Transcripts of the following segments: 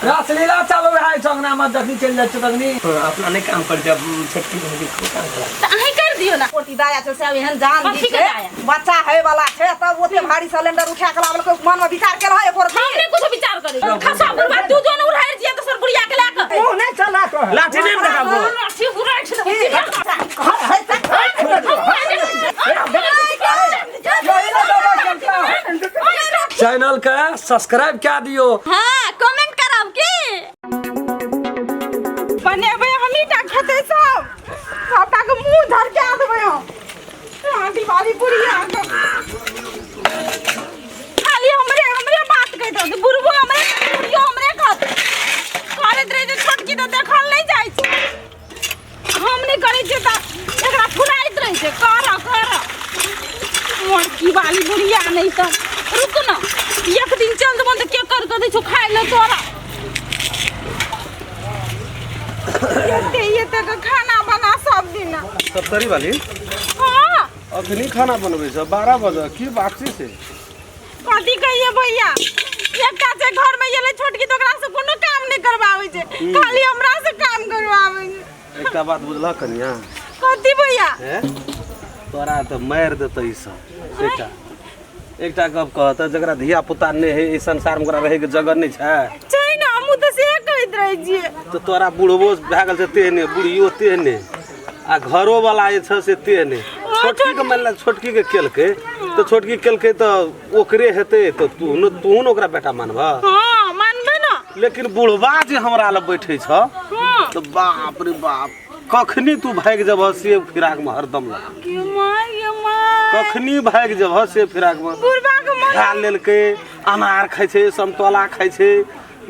रासलीला चालू है चंगना में जखनी चल जाए तखनी। अपना नहीं काम कर जब छोटकी भौजी खूब काम करा। तऽ अहीं कर दियौ ने। पोटी दाया छै से एहन जान दी कथी के छै। दाया? बच्चा है वाला छै तब ओते भारी सिलेंडर उठा के लाबल के मन में विचार केल है एको हम नहीं कुछ विचार करे खसा बुढ़वा तू जो ने उड़ाइर दिया तो सर बुढ़िया के लाके मुंह नहीं चला तो है। लाठी नहीं देखाबो। लाठी उड़ाइर छै। चैनल के सब्सक्राइब क्या दियो। हाँ, कमेंट करब की बनेबै हमही टा खेतै सब सबटा के मुंह धरका देबै हम। हाँ, दिवाली पूरी आके खाली हमरे हमरे बात कहैत रहतै, बुढ़बो हमरे, बुढ़ियो हमरे कहतै, करैत रहै छै। छोटकी तऽ देखल नहि जाइ छै। हम नहि करै छियै तऽ एकरा फुराइत रहै छै, कर कर मोरकी वाली बुढ़िया। नहि तऽ रुक न, एक दिन चल देबो तऽ के कर कऽ दै छौ खाइ लए तोरा? एते एते के खाना बना सब दिन। सप्तरी वाली। हाँ। अखनी खाना बनबै छ 12 बजे, की बात छै से? कथी कहिए भैया, एकटा छै घर में एलै छोटकी तऽ ओकरा से कोनो काम नहि करबाबै छै, खाली हमरा से काम करबाबै छै। एकटा बात बुझलह कनिया? कथी भैया? हैं, तोरा तऽ मारि देतै ई सब। एकटा एकटा गप कहत, जकरा धिया पुता नहि है ई संसार में ओकरा रहैके जगह नहि छै? छै ने, हमहूँ तऽ से कहैत रहै छियै। तऽ तोरा बुढ़बो भए गेल छै तेहने, बुढ़ियो तेहने, आ घरो वाला जे छै से तेहने। छोटकी के मानि ले, छोटकी के केलकै तऽ छोटकी केलकै तऽ ओकरे हेतै, तऽ तू ने तू ने ओकरा बेटा मानबह? हाँ, मानबै ने। लेकिन बुढ़बा जे हमरा लग बैठे छ तऽ बाप रे बाप, कखनी तू भागि जेबह से फिराक में हरदम लग। गे माय, गे माय। कखनी भागि जेबह से फिराक में। बुढ़बा के मन खा लेलकै, अनार खाइ छै, समतोला खाइ छै,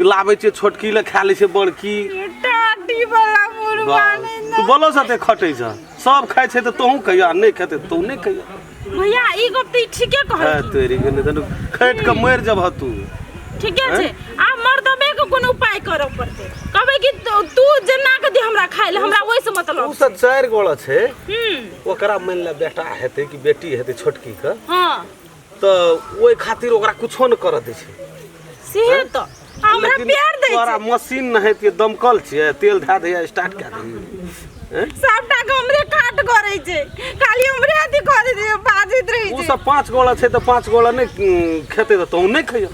लाबै छै छोटकी लए, खा लै छै बड़की। टाटी वाला बुढ़बा। नहि तू बोलो सते खटै छ, सब खाइ छै तऽ तोहूँ खैया, नहि खेतै तऽ तू नहि खैया। भैया, ई गप तऽ ई ठीके कहल। है तोरी के, नहि तऽ खटि कऽ मरि जेबह तू। ठीके छै, आब मर्दबे के कोनो उपाय करऽ पड़तै। कहबै कि तू जेना के दे हमरा खाइ लए, हमरा ओहिसँ मतलब। ओ सब चारि गोड़ा छै। ओकरा मानि ले बेटा हेतै कि बेटी हेतै छोटकी के। हाँ। तऽ ओहि खातिर ओकरा कुछो नहि करऽ दै छै। सेहे तऽ हमरा लेकिन प्यार दै तोरा छै। मशीन नहि हेतै, दमकल छियै, तेल धए दैया, स्टार्ट कए दही। हैं? सबटा के हमरे काट करै छै, खाली हमरे अथी करै छै, बाजैत रहै ओ छै। सब पाँच गोला छै तऽ पाँच गोला नहि खेतै तऽ तोहूँ नहि खैया।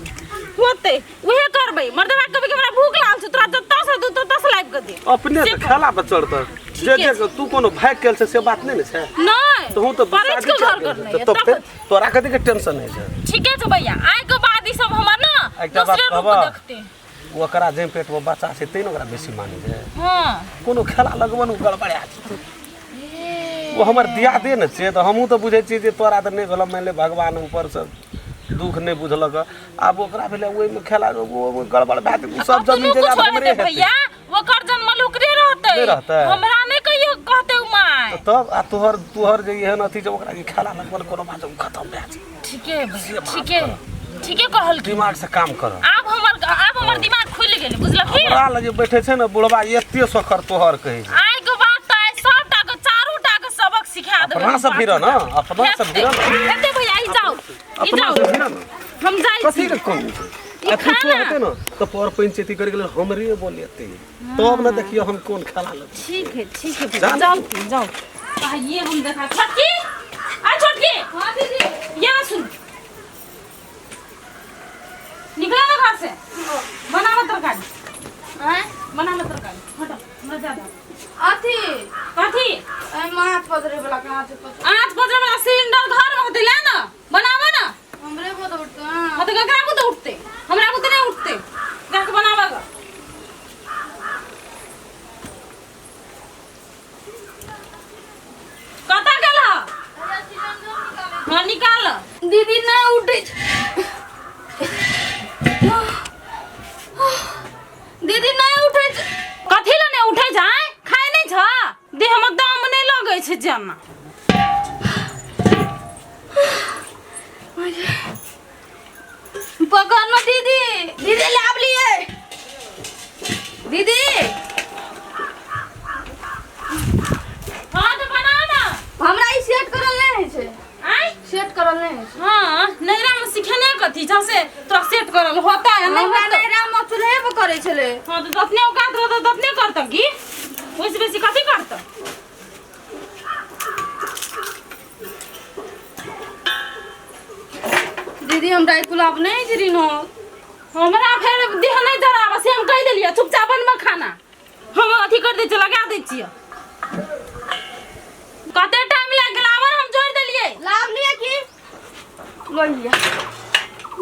होतै, उहे करबै। मर्दबा कहबै कि हमरा भूख लागल छै, तोरा जतऽ से दू ततऽ से लाबि कऽ दे। अपने से तऽ खेला पर चढ़तऽ जे ठीके। जे तू कोनो भागि गेल छै से बात नहि ने छै। नहि, तोहूँ तऽ परैच शादी के कए घर गेल करने छै, ये, तऽ तब फेर तोरा कथी के टेंशन होइ छै? ठीके छै भैया, आइ के बाद ई सब हमर ना एकटा बात दोसरे रूप कहबह? देखते। ओकरा जे पेट में बच्चा छै तै ने ओकरा बेसी मानै छै। हाँ। कोनो खेला लगबऽ ने, ओ गड़बड़ा जेतै। ओ हमर दियादे ने छियै तऽ हमहूँ तऽ बुझै छियै जे तोरा तऽ नहि भेलऽ, मानि ले भगवान ऊपरसँ दुःख नहि बुझलक। आब ओकरा भेलै, ओहिमे खेला ओ गड़बड़ भए जेतै, ओ सब जमीन अपनो जायदाद कुछो हमरे हेतै हेतै। भैया, ओकर जन्मल ओकरे रहतै। नहि रहतै? हमरा नहि कहियो कहतै उ माय। तऽ तब आ तोहर तोहर जे एहन अथी छै, ओकरा जे खेला लगबल कोनो बात, ओ खतम भए जेतै। ठीके है भैया, ठीके है, ठीके कहल। दिमाग से काम कर। आब हमर दिमाग खुलि गेलै, बुझलखिन? हमरा लग जे बैठे छै ने बुढ़बा, एते सोखर तोहर कहै छै। आइ के बाद तऽ आइ सबटा के चारू टा के सबक सिखा देबै। अपना से भिड़ ने, अपना से भिड़ ने। हेतै भैया, ई जाउ, ई अपना जाउ। से भिड़ ने। हम जाइ कथी छी। के कमी छै? ई आ कुछो खाना। हेतै ने तऽ पर पंचायती करे के लेल हमरे बोलेतै, तब ने देखियौ हम कोन खेला लेबै। ठीक है, ठीक है भैया। जा। जाओ तुम, जाओ। आ ये हम देखा छोटकी, आ छोटकी। हाँ दीदी। ये ना सुन, निकला ना घर से, बनावा तरकारी। आँय? बनावा तरकारी, हटो, हमरा ज्यादा अथी। कथी? ए, माछ पजरे वाला कहाँ छै? आँच पजरे वाला सिलेंडर घर में होतै, ले ना, बनावा ना। हमरे बहुत उठते। हाँ तऽ ककरा बुते उठते? हमरा बुते नहीं उठते, जाके बनावा गा। कतऽ गेल ह? हाँ, निकाल। दीदी, नहीं उठे छै। दीदी, नहीं उठे छै। कथी लए नहि उठै छै? आँय, खाय नहि छ? देह में दम नहि लगै छै जेना। पकड़ ना दीदी। दीदी, लाभ लिए दीदी। हाँ तऽ बना ना। हमरा ई सेट करल नहीं होइ छै। आँय? सेट करल नहीं होइ छै। हाँ, नैरा में सिखेने कथी छ से तोरा सेट करल होता है? नहीं हमरा होता। नैहरा में चूल्हे पर करै छलै। हां तो जतने औकात रहतौ ततने करतौ की ओइसे बेसी कथी करतौ दीदी हमरा ई गुलाब नहीं जरीन हो हमरा फेर देह नहीं जराब से हम कहि देलियै चुपचाप बनबऽ खाना हम अथी कर दै छियै लगा दै छियै कते टाइम लागि गेल आबर हम जोड़ि देलियै लाभ लिया की लो लिया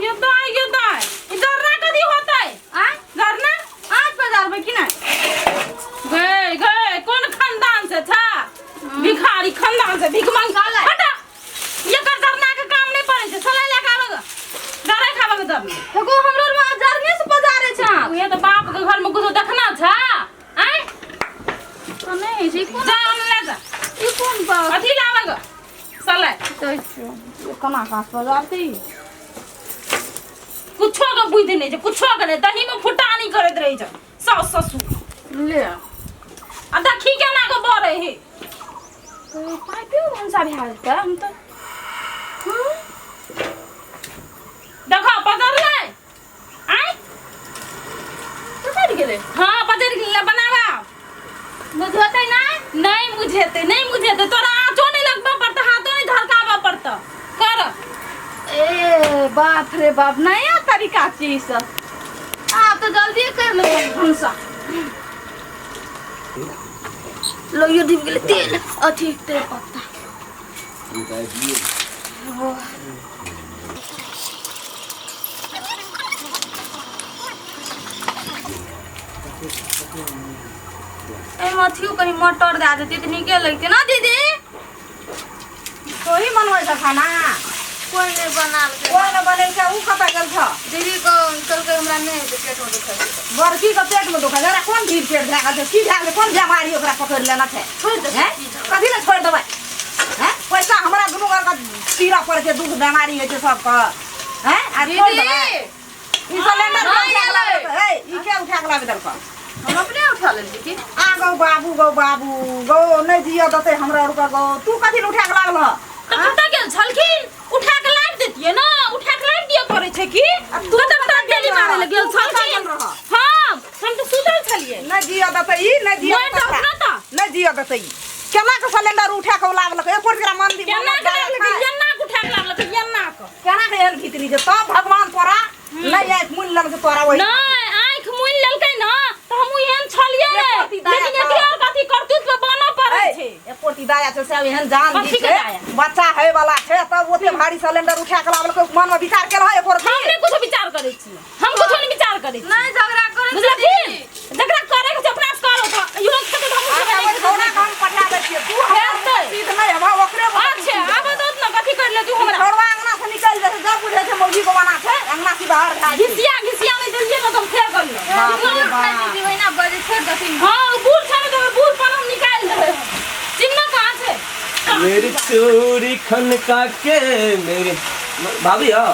ये दाई ये दाई ई जरना कथी होतै आ जरना आज बाजार में की नहीं गए गए कोन खानदान से छा भिखारी खानदान से भीख मांग हटा एकर जरना के काम नहीं पड़ै छै सलाइ लए के आबऽ जरै खाबऽ के जरना देखो हमरो मां जरने से पजारे छै उहे तऽ बाप के घर में कुछो देखना छा आँय तो नहीं छै कोन जा ले जा ई कोन बात अथी लाबऽ ग सलाइ दै छियो ये केना काज पजारतै कुछो के बुद्धि नहीं छै कुछो के नहीं दही में फुटानी करैत रहै छै सास ससुर ले आ देखी केना के बरै हे तो पाइपे भनसा भए जेतै हम तऽ देखो पजरलै आँय पकड़ गेलै हाँ पजर गेलै बनाबा बुझेतै ना नहीं बुझेतै नहीं बुझेतै तोरा आँचो नहीं लगबऽ पड़तौ हाथो नहीं धड़काबऽ पड़तौ कर ए बाप रे बाप नया तरीका छै ई सब आब तऽ जल्दी कर लेबै भनसा लोहियो डूबि गेलै तेल अथी तेल पत्ता एहिमे अथियो कनि मटर दए देतियै तऽ नीके लगतै ने दीदी तोही बनबै छ खाना कोइ नहि बनालकै कोइ नहि बनेलकै उ कतऽ गेल छ दीदी कहलकै हमरा नहि हेतै पेटमे दुखै छै बड़की के पेट में दुखै छै ओकरा कोन भीड़ पेट भए गेल छै की भए गेलै कोन बेमारी ओकरा पकड़ि लेने छै छोड़ि देबै हैं कथी लए छोड़ि देबै हैं पैसा हमरा दुनू घरके तीरऽ पड़ै छै दुख बेमारी होइ छै सबके हैं आ छोड़ि दीदी देबै ई सिलेंडर के नहि उठा के एलै। लाबे हे ई के उठा के लाबे देलकौ हम अपने उठा लेलियै की आ गौ बाबू गौ बाबू गौ नहि जियऽ देतै हमरा आरके गौ तू कथी लए उठा के लागल हँ तऽ कतऽ गेल छलखिन उठा के लाबि देतियै ने उठा के लाबि दिअ पड़ै छै की आ तू कतऽ कतऽ तक डेली गेल मारै लए गेल तू कतऽ छलखिन गेल रहऽ? हम तऽ सुतल छलियै नहि जियऽ देतै ई नहि जियऽ मरि देतै जाउ ने तऽ। नहि जियऽ देतै ई केना के सिलेंडर उठा के लाबलकै एको एकरा मन केना के लाबलकै एना के उठा के लाबलकै एना के केना के एहन भीतरी जे तब भगवान तोरा नहि आँखि मुनि लेलकै तोरा ओहि नहि आँखि मुनि लेलकै ने तऽ हमहूँ एहन छलियै ने एको रत्ती दया लेकिन एते और कथी करतूत पे बनऽ पड़ै छै एको रत्ती दया छै सब एहन जान कथी दी के छै दया? बच्चा है वाला छै तब ओते भारी सिलेंडर उठा के लाबलकै मन में विचार केल है एको हम रत्ती नहि कुछो विचार करै छी हम कुछो नहि विचार करै छी नहि झगड़ा करै बुझलखिन जकरा करे के छै अपना से करो तऽ इहो खेतै तऽ हमहूँ अच्छा खेबै ओहि छौड़ा के हम पठा दै छियै तू हमरा हेतै। सीध नहि हेबह ओकरे अच्छा आब दो ने कथी कर ले तू हमरा छौड़वा अंगना से निकलि जाइ छै जब बुझै छै मौगी को बना छै अंगना से बाहर भए जाइ छै। घिसिया घिसिया नहि देलियै ने तऽ हम फेर कर लेब बाप रे बाप। दीदी ओहिना बजै छोड़ि देथिन हाँ बूढ़ छै ने तऽ ओकर बूढ़ पर हम निकालि देबै हम चिन्ह कहाँ छै मेरी चूड़ी खनका के मेरे भाभी हो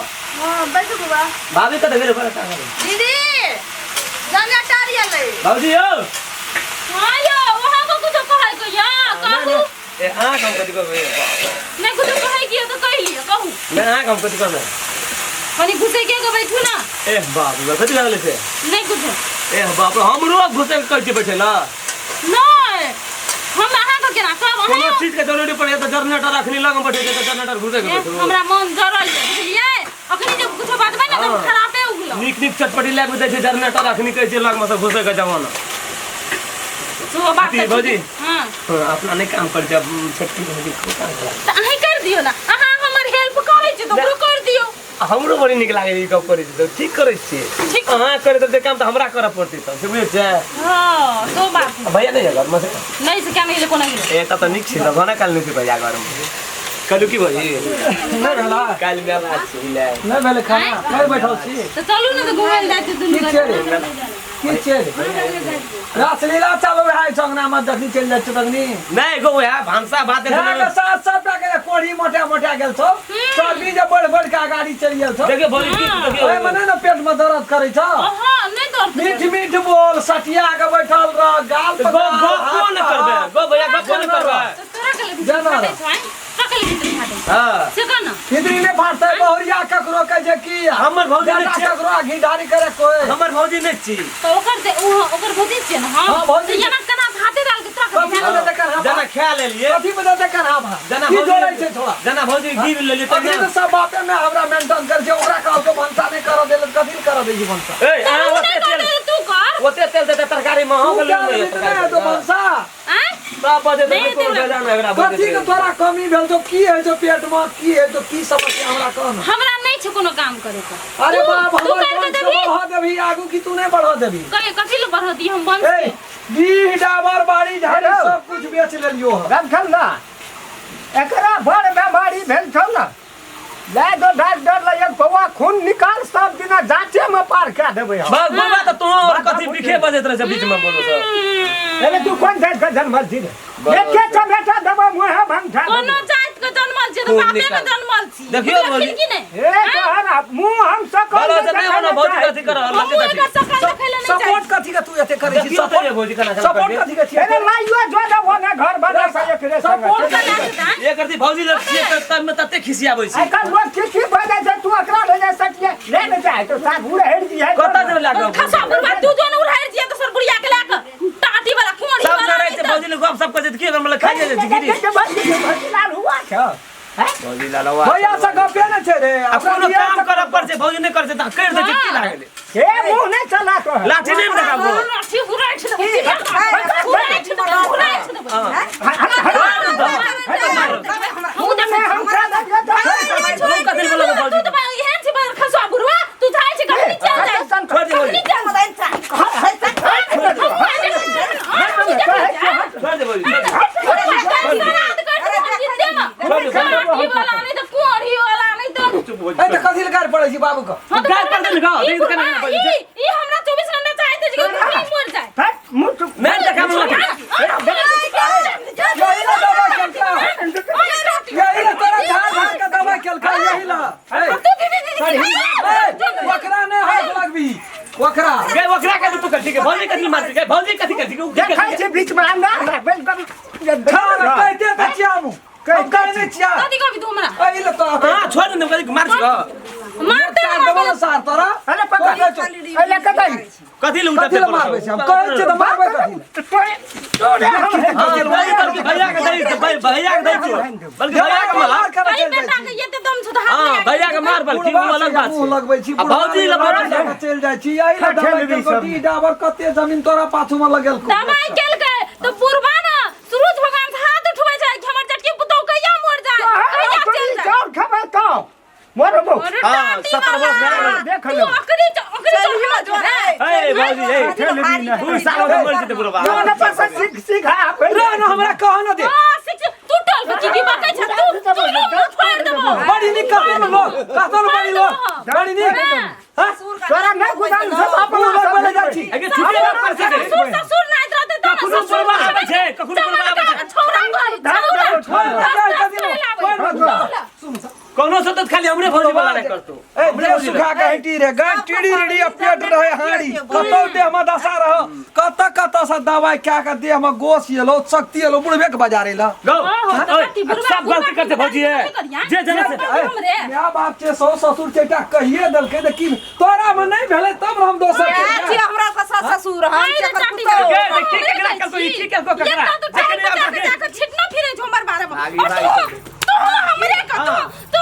हँ बैठू बौआ भाभी कतऽ गेलै बड़ा कहाँ गेलै? दीदी जनरेटर एलै भाउजी हो हाँ यौ वहाँ को कुछो कहै के या कहू ए अहाँ हम कथी कहबै बाप। नहि कुछो कहै के या तऽ कहि लिअ कहू नहि अहाँ हम कथी कहबै कनि घुसै के के बैठू ना ए बाप रे कथी लागलै से नहि कुछो ए बाप रे हमरो घुसै के कहै छियै बैठे ला नहि हम अहाँके केना कहब कोनो अहाँ चीज के जरूरी पड़े तऽ जनरेटर अखनी लग में बैठे छै तऽ जनरेटर घुसै के बैठू हमरा मन जरल छै बुझलियै अखनी जब कुछो बजबै ने तऽ हाँ। खराबे उगलो नीक नीक चटपटी लए के दै छै जनरेटर अखनी कहै छै लग में से घुसै के जमाना तो बात अथी भौजी। हाँ हाँ, अपना नहीं काम कर जब छोटकी भौजी खूब काम करा तऽ अहीं कर दियौ ने अहाँ हमर हेल्प करै छी तऽ ओकरो कर दियौ हमरो बड़ी नीक लागै ई गप करै छी तऽ ठीक करै छियै ठीक। अहाँ करै तऽ काम तऽ हमरा करऽ पड़तै तब से बुझै छियै हाँ तो बात आ भैया नहि यऽ घरमे से नहीं से क्या नहीं गेलै कोना गेलै ए तब तऽ नीक छै तऽ घना काल नहि छै भैया घरमे कहलू की भौजी नहि भेला काल्हि मेला छै ले नहि भेलै खाना नहि बैठल छी तऽ चलू ने तऽ घुमै लए जाइ छी दुनू की छै गोटे। रे की छै रे रासलीला चालू रहै छै अंगनामे जखनी चलि जाइ छै तखनी नहि गो वएह भानसा भात यहाँ के सात सात टा के कोढ़ी मोटा मोटा गेल छौ चर्बी जे बढ़ बढ़ के अगाड़ी चलि गेल छौ देखियौ भौजी की देखियौ ओहिमे नहि ने पेट में दर्द करै छौ हाँ नहीं दर्द मीठ मीठ बोल सटिया के बैठल रह गाल गप पर गप कोन करबै गप भैया गप कोन करबै तऽ तोरा के लिए जाना फाटै छौ आँय? तोरा के लिए भितरी फाटै छौ हाँ से कह ना हिदरी नहि फाटतै बहुरिया ककरो कहै छै की हमर भौजी बेटा नहि छियै। ककरो आघी ढारी करे कोई हमर भौजी नहि छी तऽ ओकर दे ओ ओकर भौजी छियै ने हम हाँ, भौजी तऽ एना केना हाथे डाल के तोरा कथी बजे तक कन्हा जेना खा लेलिए कथी बजे तक कन्हा भा जेना की भौजी जोड़ै छै थोड़ा जेना भौजी गिर लेलिए अखनी तेना तऽ सब बापे में हमरा मेंटेन कर छै ओकरा कहलको भनसा नहि करऽ देल कथी लए करऽ दै छै भनसा ए अहाँ तू ओते नहि तेल कर तू कर ओते तेल देते तरकारी में तू हो गेल क्या लेबही तऽ नहि हेतौ भनसा आँय सब बजे नहि तऽ कोनो हेतै बेजा नहि एकरा बजे कथी के तोरा कमी भेल छौ की होइ छौ पेट में की होइ छौ की समस्या हमरा कह न हमरा नहि छै कोनो काम करे के अरे तू- बाप तू हमर कर के वंश के देबही बढ़ा देबही आगू की तू नहीं बढ़ा देबही कहे कथी ले बढ़ दी हम वंश ए के डीह डाबर बाड़ी झाड़ी हेलो। सब कुछ बेच लेलियो हन रखल ना एकरा बड़ बेमारी भेल छौ ना ले दो डॉक्टर लग एक पौआ खून निकाल सब दिना जांचे में पार कए देबै हम बस बाबा तऽ तों और कथी बिखे बजैत रहै छै बीच में बोलो सर अरे तू कोन जात के जन्मल छी रे एके चमेटा देबै मुँहे भंगठा कोनो जात के जन्मल छी तऽ खून बापे के निकाल। जन्मल छी देखियौ बुझलखिन भौजी। कि नहि ए तोहर मुँह हम सकल बोलो से नहीं होना भौजी कथी कर रहल हमहूँ एकर सकल देखै लए नहि चाहै सपोर्ट कथी के तू एते करै छी देखियौ तऽ सपोर्ट ये भौजी केना केना सपोर्ट करबै। कथी के छी अरे लाइयो जो दे वो ने घर बना के एकरे सपोर्ट संगे एक करती भौजी लग छियै तऽ तब में तते खिसियाबै छी आइकाल्हि लोग की की बजै छै तू एकरा ले जा सकिए ले ने चाहे तो साफ उड़े हेर जी है कतऽ जेबै लए कऽ खसा बुढ़वा तू जो ने उड़ारि दिया दोसर बुढ़िया के लए कऽ टाटी वाला कोढ़ी सब वाला लड़ाइ छै भौजी लग गप सप करै छै की मतलब खाइ जाइ छै गिरी लाल हुआ छ भौजी लालवा भैया से गपे ने छै रे आ कोनो काम करऽ पर छै भौजी नहि करै छै तऽ करि दै छै की लागल हे मुंह नहीं चला तो है लाठी नहि देखाबो लाठी उड़ारि देबै उड़ारि देबै उड़ारि देबै हम खा देलियै तो हम कथी बोलबै भौजी तू तऽ एहन छै खसुआ बुढ़वा तू जाइ छै कखनी चल जाइ छोड़ दे भौजी छोड़ दे भौजी चुप हो ए तऽ कथी लए गारि पड़ै छी बाबू के गारि पड़तै ने गौ, देखी तऽ केना केना बजै छै। मुंह चुप नहि देखाबो लाठी यही ला दवा केलका यही ला तोरा झाड़ झाड़ के दवा केलका यही ला ए ए, ओकरा नहि हाथ लगबी ओकरा गै ओकरा कथी तू कथी के भौजी कथी मार गै भौजी कथी कथी के देखै छी बीच में हमरा बिल्कुल छाड़ कहते तऽ छियै हमहूँ हम कहै नहि छियै एहि ला तो हां छोड़ दे कथी मार छी चार देबो ने सार तोरा अरे पकड़ अरे कतई कथी ले कथी लए मारबै छै हम कहै छियै तऽ मारबै कथी लए हां बल्कि भैया के दै भैया के दै छो बल्कि भैया के मार मार कर चलि जाइ छी हां भैया के मार बल्कि उ अलग बात मुँह छै लगबै छी आ भौजी लए बुढ़वा भौजी लए चलि जाइ छी एहि ला दवाइ केलको डी डाबर कते जमीन तोरा पाछू में लगेलको दवाई केलकै तऽ बुढ़वा ने सूरज भगवान से हाथ उठबै छै कि हमर जटकी पुतहु कहिया मर जाए कहिया चलि जाए चाउर खेबै तो मरबो अरे हाँ, टाटी 70 वर्ष वाला। भए गेल। देख तू लेबै। ओकरे ओकरे चढ़ा जो ए भौजी ए तू साल में मर जेतै बुढ़वा जौन पर से सीख सीखा रे न हमरा कह न दे हां शिक्ष तू टल के की बकै छ तू तू मुंह फाड़ देबो बड़ी नीक कहतो ने लोग कहतो ने बड़ी लोग बड़ी नीक हाँ? तोरा नहीं गुदान से मुँह लगबै लए जाइ छी अगे ठीके बात कर छै ससुर ससुर नाइत रहतै त कखनो बुढ़वा आबै छै कखनो बुढ़वा आबै छै छौरा छौरा छोड़ दे, जाइ कथी लए? छोड़ दे। कोनो से तऽ खाली हमरे भौजी वाला नहि करतो ए देह सुखा के हटी रे गाय टीड़ी रीड़ी आ पेट रहे हाड़ी कतौ देह में दशा रह कत कत से दवाई क्या के देह में गोश एलो शक्ति एलो बुढ़बे के बाजार एला गौ हाँ, तऽ कथी, बुढ़वा- सब गलती करते भौजी है जे जना से हमरे माय बाप छै सौ ससुर छै एकटा कहिए देलकै तऽ की तोरा में नहीं भेलै तब हम दोसर के हमरा सास ससुर हम आइ रे एकर चाटी पुतोहु। गे, गे, की केकरा करतो, ई की केलको केकरा? एकटा तो टाइम जकरे बचा आब के के। जाके छिटना फिरे छौ हमर बारे में भागी, और भागी। तू तू हमरे का तू तू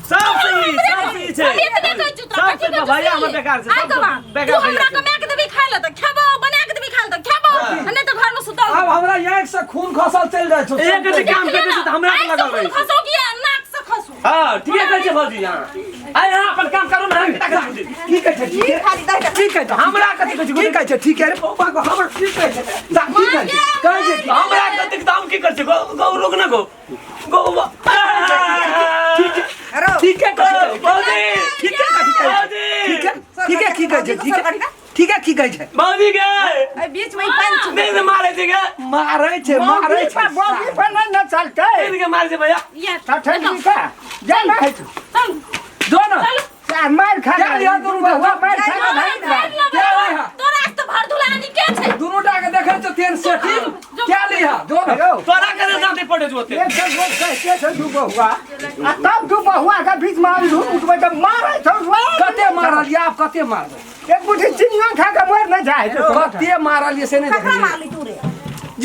सब सही सब सही छै हम एतने कहै छु तोरा सब कथी से कहै भैया छु हमर बेकार छै आइ सब कबा बेकार तू हमरा भैया छै। कमा के देबी खाय ले तऽ खेबो बना के देबी खाय ले तऽ खेबो आ नहि तऽ घर में सुतल आब हमरा आँखि से खून खसल चलि जाइ छौ एक रति काम करै छै तऽ हमरा के लगल रहै छै खसो कि नाक से खसो हां ठीके कहै छै भौजी हां आइ अहाँ अपन काम करू ने की कहै छै ठीक है खाली दही की कहै छै हमरा कथी कहै छै की कहै छै ठीक है रे बौआ गो हमर की कहै छै दा, की कहै छै कहै छै की? हमरा कथी दाम की कर छै गौ गौ रुक ना गौ गौ अरे ठीक है कथी कहै छै? भौजी ठीक है कथी कहै छै ठीक है ठीक है की कहै छै ठीक है ठीक है की कहै छै भौजी गे एहि बीच में ई पानि छुबै नहीं ने मारे छै गे मारै छै मारै छै बॉबी पर नहीं न चलते नहीं के मारे छै भैया या ठठेली का जा ना है तू चल जो ना चार मार खा जा लिया दुनू टा, जा। मार खा भाई क्या है? तोरा आज तऽ भर धुलानी के छै दुनू टा के देखै छौ तेन सेटिंग क्या लिहा जो ना हेलो तोरा के जाते पड़े जो होते एक सौ लोग कहते छै दू बहुआ आ तब दू बहुआ के बीच में आलू उठबै तऽ मारै छौ कते मारल ये आप कते मारबै एक मुट्ठी चिनिया खा के मर नहि जाइ छै कते मारल ये से नहीं ककरा देखलियै मारली तू रे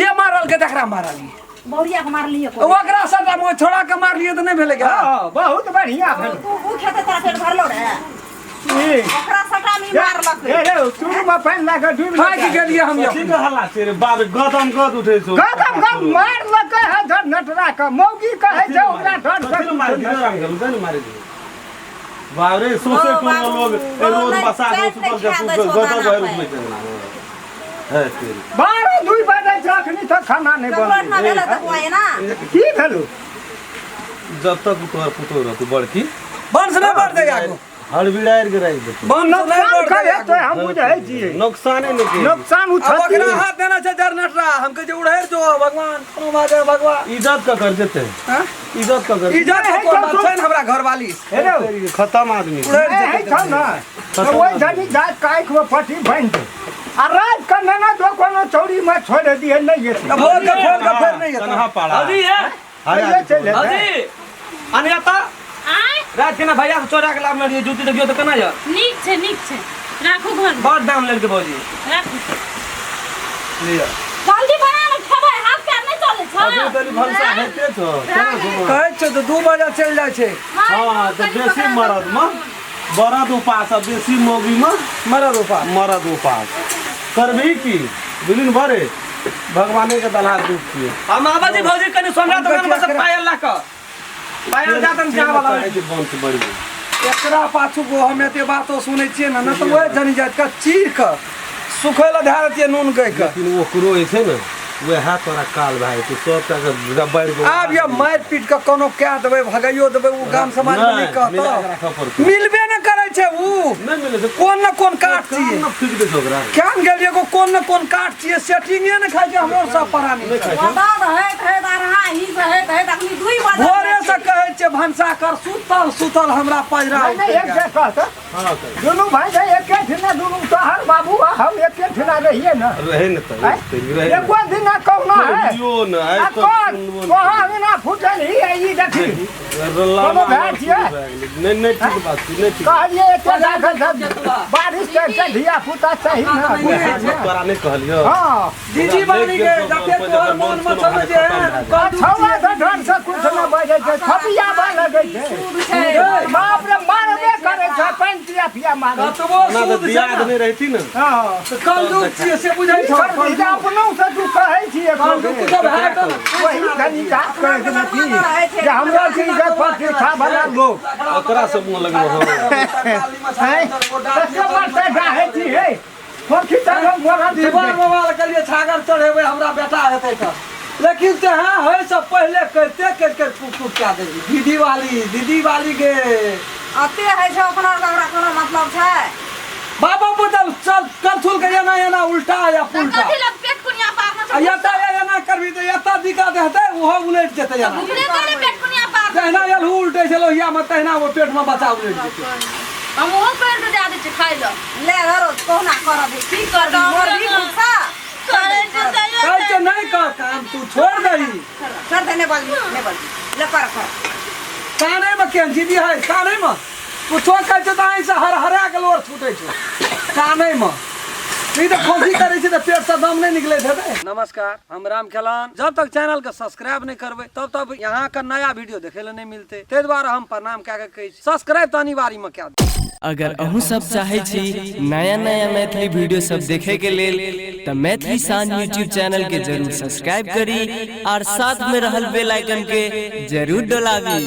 जे मारल के तकरा मारल ये बहुरिया के मारली को ओकरा सटा मोह छोड़ा के मारलियै तऽ नहि भेलै गे हाँ बहुत बढ़िया भेल तू उ खेते तोरा पेट भरलो रे ई ओकरा सटा में मारलक ए रे चूरू में पानि लए के डूबि थाकि गेलियै हम कथी के हल्ला छै रे बाप रे, गदम गद उठै छौ गदम गद मारलकै है धर नटरा के मौगी कहै छै ओकरा धर कथी ले मारै दियो राम गेल ने मारै दियो बाप रे सोसे ओ टोल बाबू, लोग ए ओ रोज नहि, बसा के चैन सुतल नहि के खा दै सुतल छौ गदम दाना भरि पानि। उठबै छै है तेरी 12 2 बजे छै अखनी तक खाना नहि ककरो बनलै ना भेल तऽ हुआ ना की भेलौ जब तक तोहर पुतोह रहतौ बड़की वंश नहि बढ़तै आगू हड़बिड़ारि के राखि देतौ वंश नहि नुकसान बढ़तै करे आगू। तो हम बुझै छियै नुकसाने नहि के नुकसान अब उठत ओकरा हाथ देना छै जरनटरा हम कहै छै उड़ैर जो भगवान कोनो बात है भगवान इज्जत ककर जेतै हाँ? इज्जत ककर इज्जत के कोन बात छै ने हमरा घरवाली हेलो खत्म आदमी उड़ैर है जेतै छौ ने तऽ ओहि धनी जात काटि में पट्टी बान्हि दे आ रात के नेना जो कोनो चौरी में छोड़ि दिए नहि एतै तऽ भोर के खोल के फेर नहि एतै तनहा पाड़ा भौजी हे कहियो चलि एतै भौजी अनिता आय रात के ना भैया से चोरा के लाभ लेलियै जूती देखियौ तऽ केना यऽ नीक छै नीक छै राखू घर में बड़ दाम लेलकै भौजी राखू लिअ जल्दी बना ने खेबै हाथ पैर नहि चलै छै अभी तनी भनसा हेते छौ केना घुमऽ? कहै छै तऽ 2 बजे चलि जाइ छै हाँ तऽ बेसी मरद में बरद उपास आ बेसी मौगी में मरद उपास मरद उपास करबही की बुझली ने बरे भगवाने के दलहा दुख छियै हम आबै छी भौजी कनि सोमरा दोकान पर से पायल लऽ कऽ पायल जातन चाह वाला चाहै छै वंश बढ़ि एकरा पाछू गो हम एते बातो सुनै छियै ने नहि तऽ ओहे जनी जाइत के चीर कऽ सुखै लए धए दैतियै नून कहि कऽ लेकिन ओकरो जे छै ने वएह तोरा काल भए जेतौ सबटा के रबड़ के आब ये मारि पीट कऽ कोनो कए देबै भगाइयो देबै ओ गाम समाज मे नहि नहि, मिला के कहतौ राखऽ पड़तौ मिलबे ने करै छै उ नहि मिलै छै कोन ने कोन काट छियै ने फूकि दै छै ओकरा केहन गेलियै एगो कोन ने कोन काट छियै सेटिंगे ने खाइ छै हमरो सब परानी नहि खाइ छै बदल रहैत रहैत अरहा ही रहैत रहैत अखनी दुई बजे भोरे से कहै छियै भनसा कर सुतल सुतल हमरा पजरा नहि नहि एक जे कहत हाँ तऽ दुनू भाई भाई एके ठिना दुनू तोहर बाबू आ हम एके ठिना रहिए ने रहै ने तऽ आँय? रहै ने एको दिन ना कहुना है कहियो ने आइ आ तक कौन सुनबो नहि। कहाँ बिना फूटल ही है ई देखी रल्ला कोनो भए छियै? नहि नहि ठीक बात छै नहि ठीक कहलिए एते लागल सब बारिश के के धिया पुता सही ना वएह ने तोरा नहि कहलियौ हाँ दीदी बानी के जते तोहर मन में छल जे कद्दू छौआ तऽ ढंग से कुछ न बजै छै थपिया बा लगै छै सूद छै बाप रे मारबे करै छै पानि पिया पिया मारै कतबो ओना तऽ सूद छै दियाद ने नहि रहती ने हँ तऽ कलजुग छियै से बुझै छौ ई अपनो से तू कहै छी कलजुग सब है तऽ वही धनी जात करै छै ने की जे हमरो छी जे प्रतिष्ठा वाला लोग ओकरा से मुँह लगबो हँ हैं कते बात चाहै छी हे पोखी तऽ लोग मरल छै दीवार मोबाइल के लिए छागर चढ़ेबै हमरा बेटा हेतै तऽ लेकिन ते हाँ है से पहले करते करते कुट कुट कए देबी दीदी वाली दीदी वाली के अते है छै अपना ओकरा कोनो मतलब छै बाबा बदल चल करथुल के एना एना उल्टा या पुल्टा कथी लग पेट कुनिया पारना आ एता एना करबी तऽ एता दिक्कत हेतै ओहो उलटि जेतै एना घुमले तोरे पेट कुनिया पारना जहिना एलहु उल्टै छै लोहिया मे तहिना ओ पेट मे बच्चा उलटि जेतै हम ओहो कर के दे दै छी खाइ लए ले धरो कहुना करब की करबी मरबी भूखा करै छै तैयो कहै छै नहि कर काम तू छोड़ दही छोड़ दे नहि बजबी नहि बजबी ले कर कर कानैमे केहन दीदी है कानैमे कुछो कहै छै तऽ आँखिसँ हर हरा के लोर छूटै छै कानैमे ई तऽ खोंखी करै छै तऽ पेटसँ दम नहि निकलैत हेतै। नमस्कार, हम राम खेलान। जब तक चैनल के सब्सक्राइब नहीं करबै तब तक यहाँ के नया वीडियो देखे ले नहीं मिलते, ताहि दुआरे हम प्रणाम कए के कहै छी सब्सक्राइब तऽ अनिवार्य में कए दियौ। अगर अहूँ सब चाहे छी नया नया मैथिली वीडियो सब देखे के लेल त मैथिली शान यूट्यूब चैनल के जरूर सब्सक्राइब करी और साथ में रहल बेल आइकन के जरूर डोलाबी।